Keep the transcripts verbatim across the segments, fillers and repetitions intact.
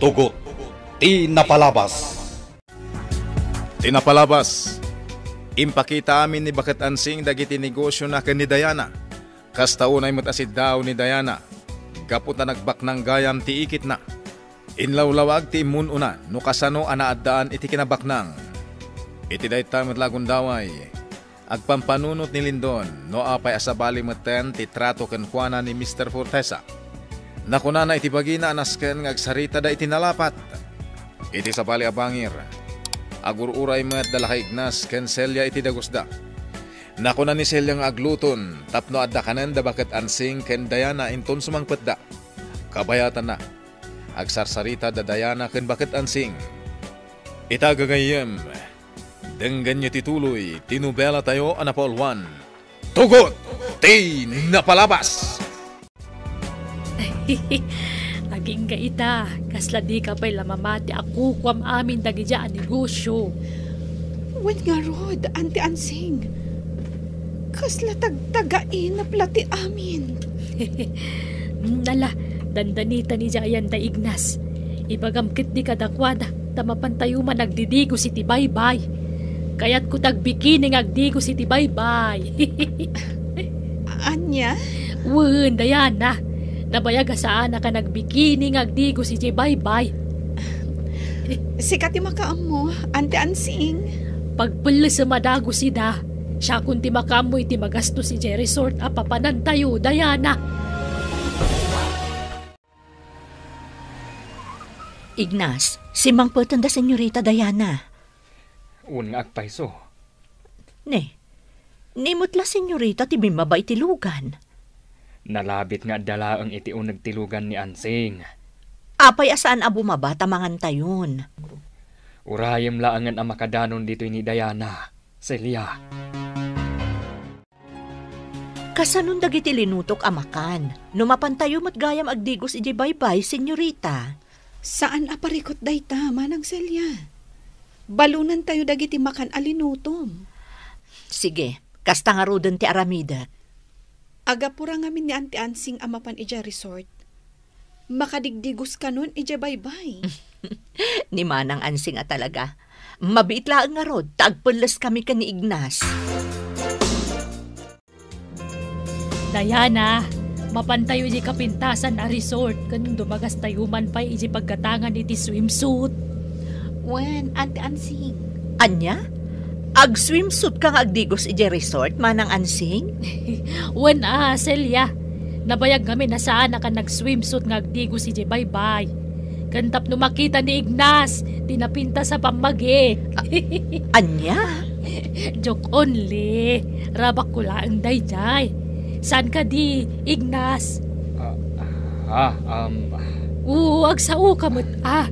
Tugot ti napalabas. Ti napalabas, impakita amin ni Baket Ansing dagiti negosiona ken ni Diana. Kasta unay met a siddaw ni Diana, gapu ta nagbaknang gayam ti ikitna. Inlawlawag ti immun-una no kasano a naaddaan iti kinabaknang. Iti dayta met la a gundaway, agpampanunot ni Lindon no apay a sabali metten ti trato kenkuana ni Mister Fortesa. Nakunana iti bagina a nasken nga agsaritada iti nalapat. Iti sabali a bangir, agur-uray met da Lakay Ignas ken Celia iti dagusda. Nakuna ni Celia nga agluton tapno adda kanen da Baket Ansing ken Diana inton sumangpetda. Kabayatanna, agsarsarita da Diana ken Baket Ansing. Ita gagayyem, denggenyo ti tuloy ti nobelatayo a napauluan, Tugot ti Napalabas! Agingga ita, kasla dika pay la mamati a kukuam amin dagidiay a negosio. Wen ngarud, Auntie Ansing, kasla tagtagainep la ti amin. Nala, dandanita ni Jayan da Ignas. Ibagam ketdi kadakuada, ta mapantayo man agdidigos iti baybay. Kayatko ti agbikini nga agdigos iti baybay. Ania? Wen, Diana. Nabayag a saanak a nagbikini nga agdigos iti baybay. Sika ti makaammo, Auntie Ansing. Pagpellesem a dagus ida. Siakon ti makaammo iti magastos iti resort a papanantayo, Diana. Ignas, simmangpeten da Senyorita Diana. Wen nga agpayso. Ne, ni met la Senyorita ti bimmaba iti lugan. Nalabit nga adda laeng iti uneg ti lugan ni Ansing. Apay a saan a bumaba ta mangantayon? Urayem laengen a makadanon ditoy ni Diana, Celia. Kasanon dagiti linutok a makan? No mapantayo met gayam agdigos idiay baybay, Senyorita. Saan a parikut dayta, Manang Celia. Balonentayo dagiti makan a linutom. Sige, kasta ngaruden ti aramidek. Agapura ngamin ni Auntie Ansing a mapan idiay resort. Makadigdigos kanon idiay baybay. Ni Manang Ansing a talaga. Mabiit laeng ngarud ta agpelleskami ken ni Ignas. Diana, mapantayo idiay kapintasan a resort ken dumagastayo man pay idiay paggatangan iti swimsuit. Wen, Auntie Ansing. Ania? Agswimsuit ka nga agdigos idiay resort, Manang Ansing? Wen a, Celia. Nabayag ngamin a saanak a nagswimsuit nga agdigos idiay baybay. Ken tapno makita ni Ignas ti napintas a pammagi. Ania? Joke only. Rabakko laeng daydiay. Saan kadi, Ignas? Ah, ah, um, Oo, agsao ka met, ah.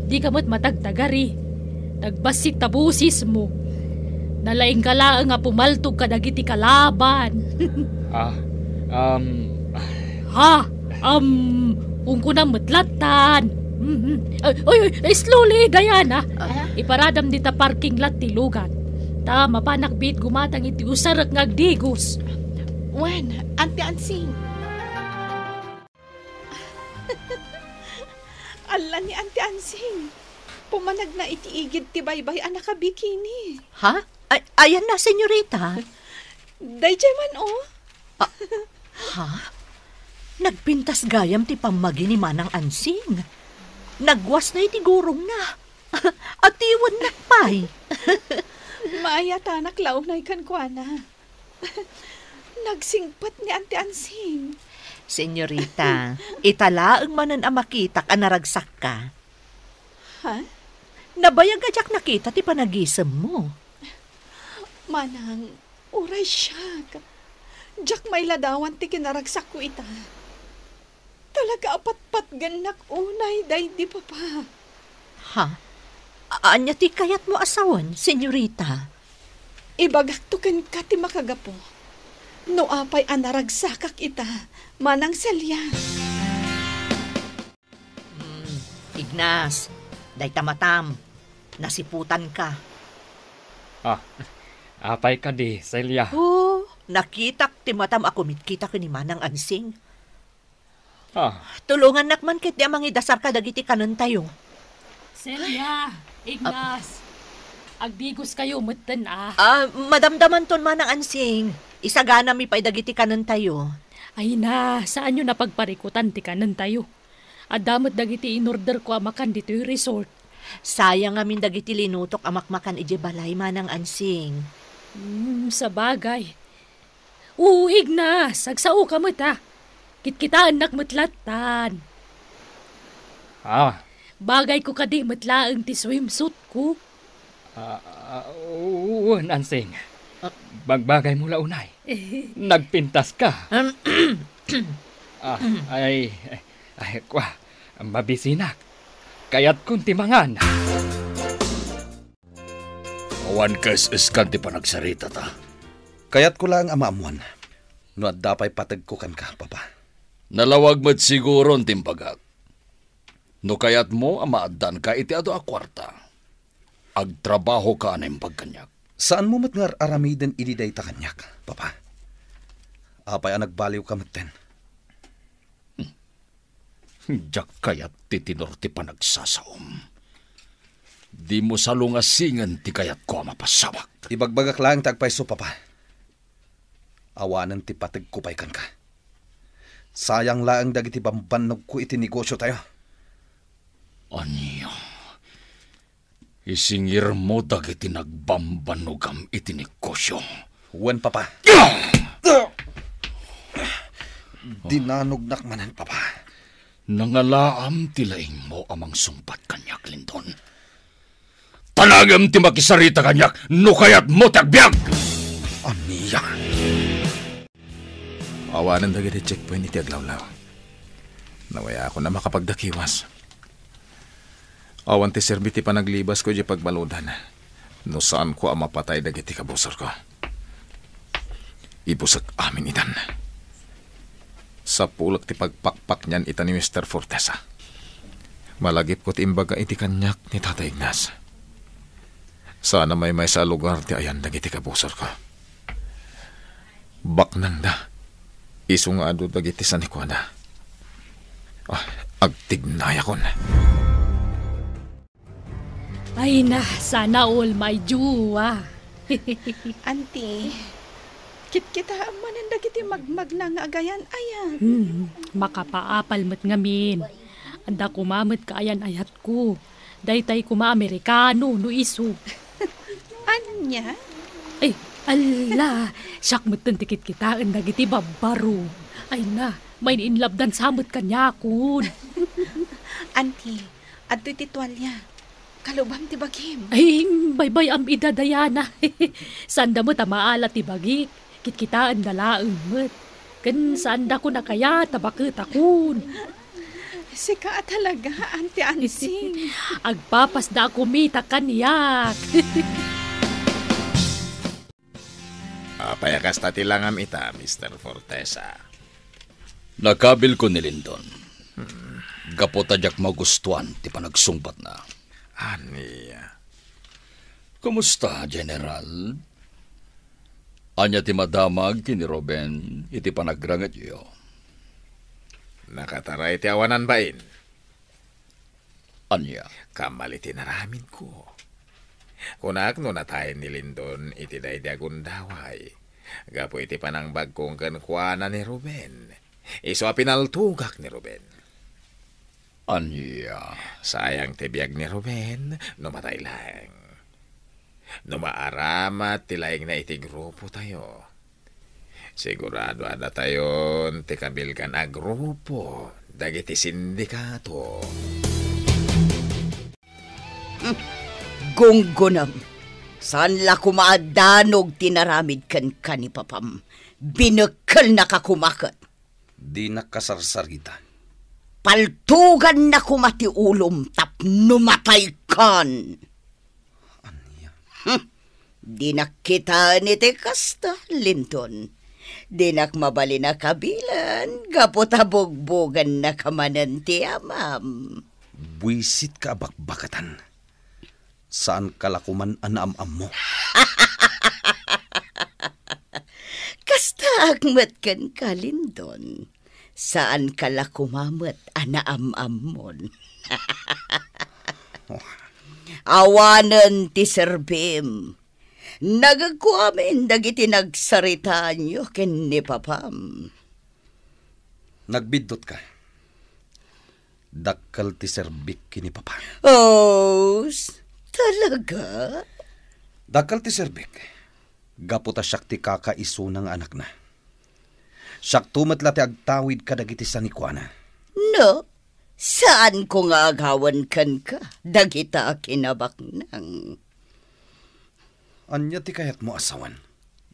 Di ka met matagtagari. Nagbassit ta bosesmo. Nalaing ka laeng a pumaltog kadagiti kalaban. Ah, um, Ha? Um, ungkuna met lattan. Mhm. Ay, ay, ay, slowly, Diana. Ah? Iparadam dita parking lot ti lugan. Ta mapanak biit gumatang iti usarek nga agdigos. Wen, Auntie Ansing. Alla ni Auntie Ansing. Pumanagna iti igid ti baybay a nakabikini. Ha? Ay, ayanna, senyorita. Daydiay man, oh. Ah, ha? Nagpintas gayam ti pammagi ni Manang Ansing. Nagwasna iti gurongna. Atiwennak pay. Maayatanak la unay kenkuana. Nagsingpet ni Auntie Ansing. Senyorita, ita laeng manen a makitak a naragsakka. Ha? Nabayag a diak nakita ti panagisemmo. Manang, uray siak. Diak mailadawan ti kinaragsakko ita. Talaga a patpatgennak unay daydi papa. Ha? A-, ania ti kayatmo a sawen, senyorita? Ibagakto kenka ti makagapu. No apay a naragsakak ita, Manang Celia. Mm, Ignas, dayta matam. Nasiputanka. Ah, apay kadi, Celia? Oh, nakitak ti matam a kumitkita ken ni Manang Ansing. Ah. Tulongannak man ketdi a mangidasar kadagiti kanentayo. Celia, Ignas, agdigoskayo metten a. Ah, madamdamanton, Manang Ansing. Isaganami pay dagiti kanentayo. Ay na, saanyo napagparikutan ti kanentayo. Adda met dagiti inorderko a makan ditoy resort. Sayang ngamin dagiti linutok a makmakan idiay balay, Manang Ansing. Hmm, sabagay. Uig na, sagsaoka met, a. Kitkitaennak met lattan. Ah. Bagayko kadi met laeng ti swimsuitko. Ah, ah, wen, Ansing. Ah. Bagbagaymo la unay. Nagpintaska. Ahem. Ah, ay, ay, ay, kua, mabisinak. Kayatkon ti mangan. Awan kaes-eskan ti panagsaritata. Kayatko laeng a maammuan no adda pay pategko kenka, Papa. Nalawag met siguron ti imbagak. No kayatmo a maaddanka iti adu a kuarta, agtrabahoka a naimbag kaniak. Saanmo met nga ar-aramiden idi dayta kaniak, Papa. Apay a nagbaliwka metten? Diak kayat ti tenor ti panagsasaom. Dimo salungasingen ti kayatko a mapasamak. Ibagbagak laeng ti agpayso, Papa. Awanen ti pategko pay kenka. Sayang laeng dagiti bambannogko iti negosiotayo. Ania? Isingirmo dagiti nagbambannogam iti negosio. Wen, Papa. Ah! Dinanognak manen, Papa. Nangalaam ti laingmo a mangsungbat kaniak, Lindon. Talagem ti makisarita kaniak no kayatmo ti agbiag! Ania? Awanen dagiti checkpoint iti aglawlaw. Nawayaakon a makapagdakiwas. Awan ti serbi ti panaglibasko idiay pagbaludan no saanko a mapatay dagiti kabusorko. Ibusek amin itan. Sapulek ti pagpakpaknian ita ni Mister Fortesa. Malagipko ti imbaga iti kaniak ni Tata Ignas. Saan a maymaysa a lugar ti ayan dagiti kabusorko. Baknangda. Isu nga adu dagiti sanikuada. Ah, agtignayakon. Ay na, sana all my jowa. Auntie, kitkitaem manen dagiti magmagna nga agayan-ayat. Hmm, makapaapal met ngamin. Adda koma met kaayan-ayatko. Daytay koma Amerikano no isu. Ania? Ay, alla, siak metten ti kitkitaen dagiti babbaro. Ay na, main-inlabdan sa met kaniakon. Auntie, adtoy ti tualia. Kalubam ti bagim. Ay, baybay-am ida, Diana. Saanda met a maala ti bagik. Kitkitaenda laeng met. Ken saandakon a kayat a baketakon. Sika a talaga, Auntie Ansing. Agpapasda a kumita kaniak. Apay a kasta ti langam ita, Mister Fortesa? Nakabilko ni Lindon. Hmm. Gapu ta diak magustuan ti panagsungbatna. Ania? Kumusta, General? Ania ti madamag ken ni Ruben iti panagrangetyo? Nakataray ti awanan bain. Ania? Kamali ti naramidko. Kunak no natayen ni Lindon iti daydi a gundaway. Gapu iti panangbagkong kenkuana ni Ruben. Isu a pinaltugak ni Ruben. Ania? Sayang ti biag ni Ruben no matay laeng. No maaramat ti laingna iti grupotayo, sigurado a datayon ti kabilgan a grupo dagiti sindikato. Hmm. Gunggonem, saan la koma a danog ti naramid kenka ni papam. Binekkelnaka koma ket. Dinak kasarsarita. Paltuganna koma ti ulom tapno mataykan. Ania? Hmm. Dinak kitaen iti kasta, Lindon. Dinak mabalin a kabilen gapu ta bugbugannaka manen ti amam. Buisitka a bakbakatan. Saanka la koman a naam-ammo. Kastaak met kenka, Lindon. Saanka la koma met a naam-ammon. Awanen ti serbim. Nagegko amin dagiti nagsaritaanyo ken ni papam. Nagbiddutka. Dakkel ti serbik ken ni papa. Oh, s-, talaga? Dakkel ti serbik. Gapu ta siak ti kakaisuna nga anakna. Siakto met la ti agtawid kadagiti sanikuana. No, saanko nga agawan kenka dagita a kinabaknang. Ania ti kayatmo a sawen?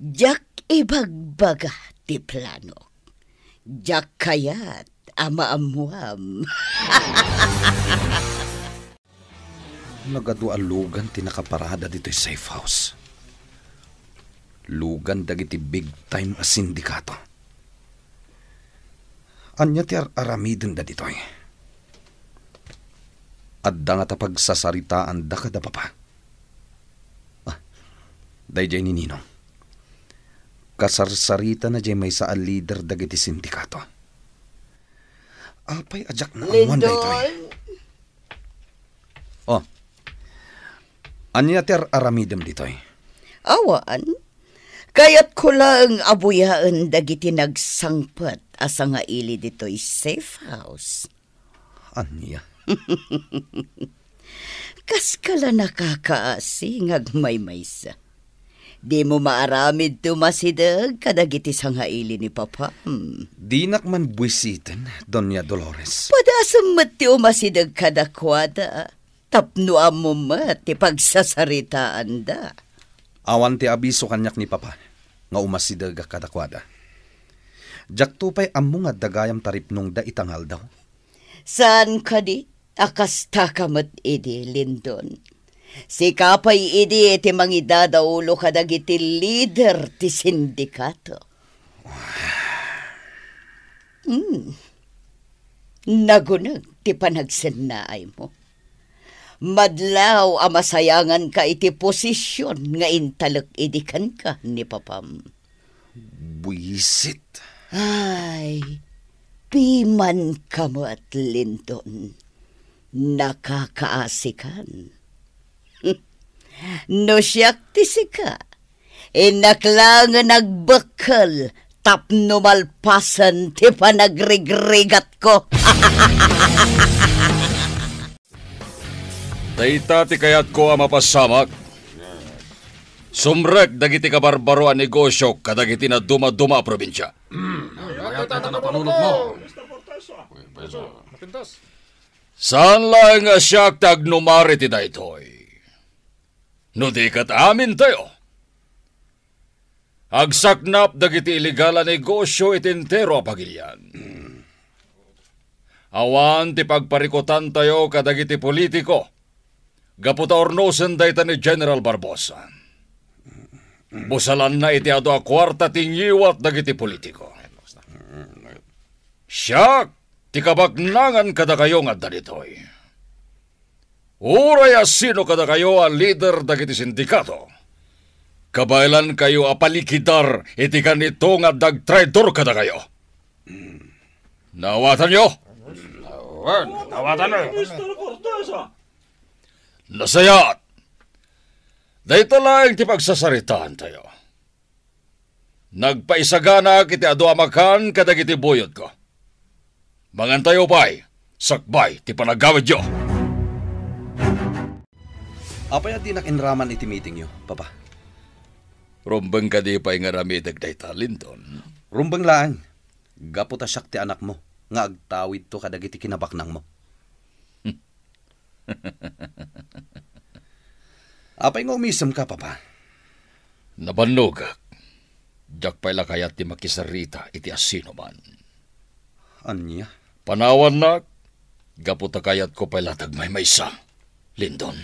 Diak ibagbaga ti planok. Diak kayat a maammuam. Nagadu a lugan ti nakaparada ditoy safe house. Lugan dagiti big time a sindikato. Ania ti ar-aramidenda ditoy? Adda ngata pagsasaritaanda kada papa? Ah, daydiay ni Ninong. Kasarsaritana diay maysa a leader dagiti sindikato. Apay a diak naammuan daytoy? Oh. Ania ti ar-aramidem ditoy? Awan. Kayatko laeng a buyaen dagiti nagsangpet a sangaili ditoy safe house. Ania? Kaska la nakakaasi nga agmaymaysa. Dimo maaramid ti umasideg kadagiti sangaili ni papam. Dinak man buisiten, Doña Dolores. Padasem met ti umasideg kadakuada. Tapno ammom met ti pagsasaritaanda. Awan ti abiso kaniak ni papa nga umasidegak kadakuada. Diakto pay ammo nga adda gayam ta ripnongda ita nga aldaw. Saan kadi a kastaka met idi, Lindon? Sika pay idi ti mangidadaulo kadagiti lider ti sindikato. Hmm. Naguneg ti panagsennaaymo. Madlaw a masayanganka iti posisyon nga intalek idi kenka ni papam. Buisit. Ay, pimanka met, Lindon. Nakakaasikan. No siak ti sika, innak laengen agbekkel tapno malpasen ti panagrigrigatko. Dayta ti kayatko a mapasamak. Sumrek dagiti kabarbaro a negosio kadagiti nadumaduma a probinsia. Hmm, mayat dayta napanunotmo. Saan laeng a siak ti agnumar iti daytoy. No di ket amintayo. Agsaknap dagiti illegal a negosio iti entero a pagilian. Awan ti pagparikutantayo kadagiti politiko gapu ta urnosen dayta ni General Barbosa. Busalanna iti adu a kuarta ti ngiwat dagiti politiko. Siak ti kabaknangan kadakayo nga adda ditoy. Uray a sino kadakayo a lider dagiti sindikato, kabaelankayo a palikidar iti kanito nga adda agtraidor kadakayo. Naawatanyo? Awan, naawatanyo. Nasayaat. Dayta laeng ti pagsasaritaantayo. Nagpaisaganak iti adu a makan kadagiti buyotko. Mangantayo pay, sakbay ti panagawidyo. Apay a dinak inraman iti meetingyo, Papa? Rumbeng kadi pay nga aramidek dayta, Lindon? Rumbeng laeng, gapu ta siak ti anakmo nga agtawidto kadagiti kinabaknangmo. Apay nga umisemka, Papa? Nabannogak. Diak pay la kayat ti makisarita iti asinoman. Ania? Panawannak, gapu ta kayatko pay la ti agmaymaysa, Lindon.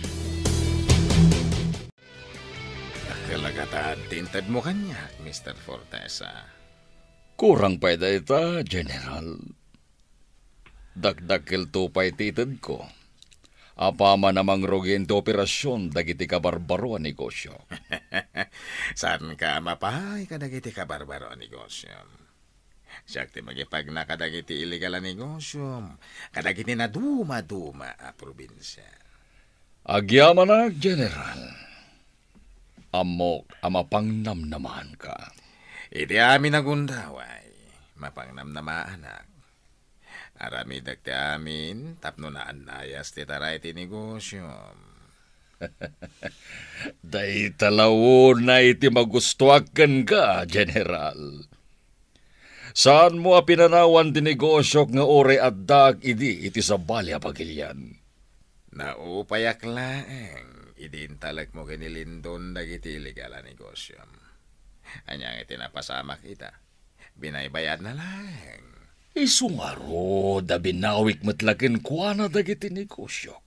Talaga ta ti intedmo kaniak, Mister Fortesa. Kurang pay dayta, General. Dakdakkelto pay ti itedko. Apaman a mangrugin ti operasyon dagiti kabarbaro a negosyo. Saanka a mapaay kadagiti kabarbaro a negosyo? Siak ti mangipagna kadagiti illegal a negosiom, kadagiti nadumaduma a probinsia. Agyamanak, General. Ammok a mapangnamnamaanka. Iti amin a gundaway, mapangnamnamaanak. Aramidek ti amin tapno naannayas ti taray ti negosiom. Dayta la unay ti magustoak kenka, General. Saanmo a pinanawan ti negosiok nga uray addaak idi iti sabali a pagilian? Naupayak laeng idi intalekmo ken ni Lindon dagiti illegal a negosiom. Ania nga iti napasamak ita? Binaybayadna laeng. Isu ngarud a binawik met la kenkuana dagiti negosiok.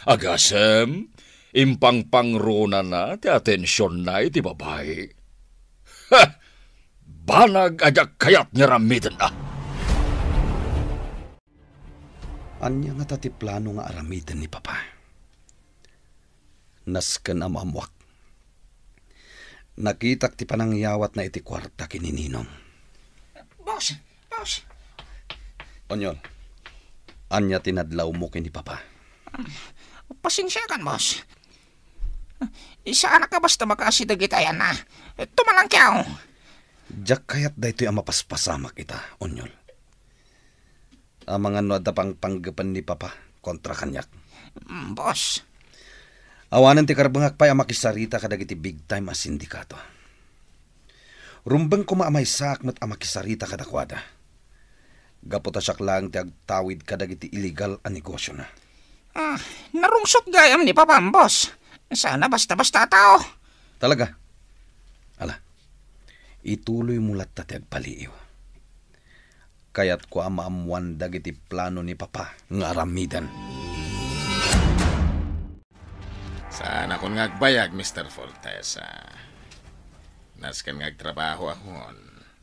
Agasem, impangpangronana ti atensionna iti babai. Ha! Banag a diak kayat nga aramidenna. Ania ngata ti plano nga aramiden ni Papa? Nasken a maammuak. Nakitak ti panangyawatna iti kuarta ken ni Ninong. Boss! Boss! Onyol, ania ti nadlawmo ken ni Papa? Pasensiakan, boss. Saanak a basta makaasi dagiti ayanna. Tumalangkiaw. Diak kayat daytoy a mapaspasamak ita, Onyol. Amangan no adda pangpanggepen ni Papa kontra kaniak. Mm, boss. Awanen ti karbengak pay a makisarita kadagiti big time a sindikato. Rumbeng koma a maysaak met a makisarita kadakuada. Gapu ta siak laeng ti agtawid kadagiti illegal a negosiona. Ah, narungsot gayam ni Papam, boss. Saan a basta-basta a tao. Talaga? Ala, ituloymo latta ti agpaliiw. Kayatko a maammoan dagiti plano ni Papa nga aramiden. Saanakon nga agbayag, Mister Fortesa. Nasken nga agtrabahoakon.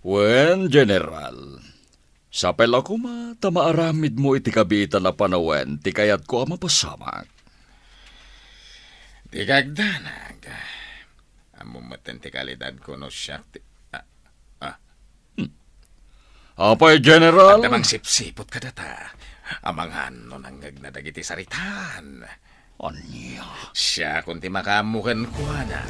Wen, General. Sapay la koma ta maaramidmo iti kabiitan a panawen ti kayatko a mapasamak. Di kagdanag. Ammom metten ti kalidadko no siak ti, ah, ah. Hmm. Apay, General? Adda mangsipsiput kadata. Amangan no nangngegna dagiti saritaan. Ania? Siakon ti makaammo kenkuana.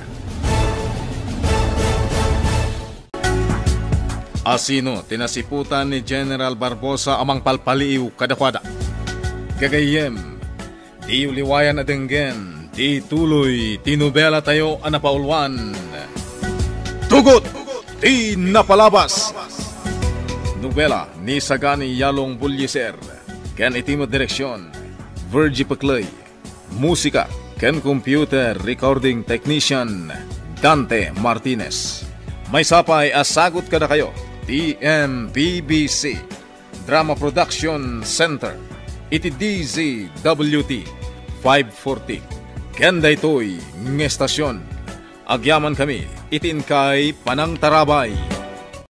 Asino ti nasiputan ni General Barbosa a mangpalpaliiw kadakuada? Gagayyem, diyo liwayan a denggen ti tuloy ti nobelatayo a napauluan, Tugot ti Napalabas. Nobela ni Sagani Yalong Bullieser ken iti met direksion, Virgie Peclay. Musika ken computer recording technician, Dante Martinez. Maysa pay a sagut kadakayo ti M P B C Drama Production Center iti D Z W T five forty. Ken daytoy nga estasion, agyamankami iti inkay panangtarabay.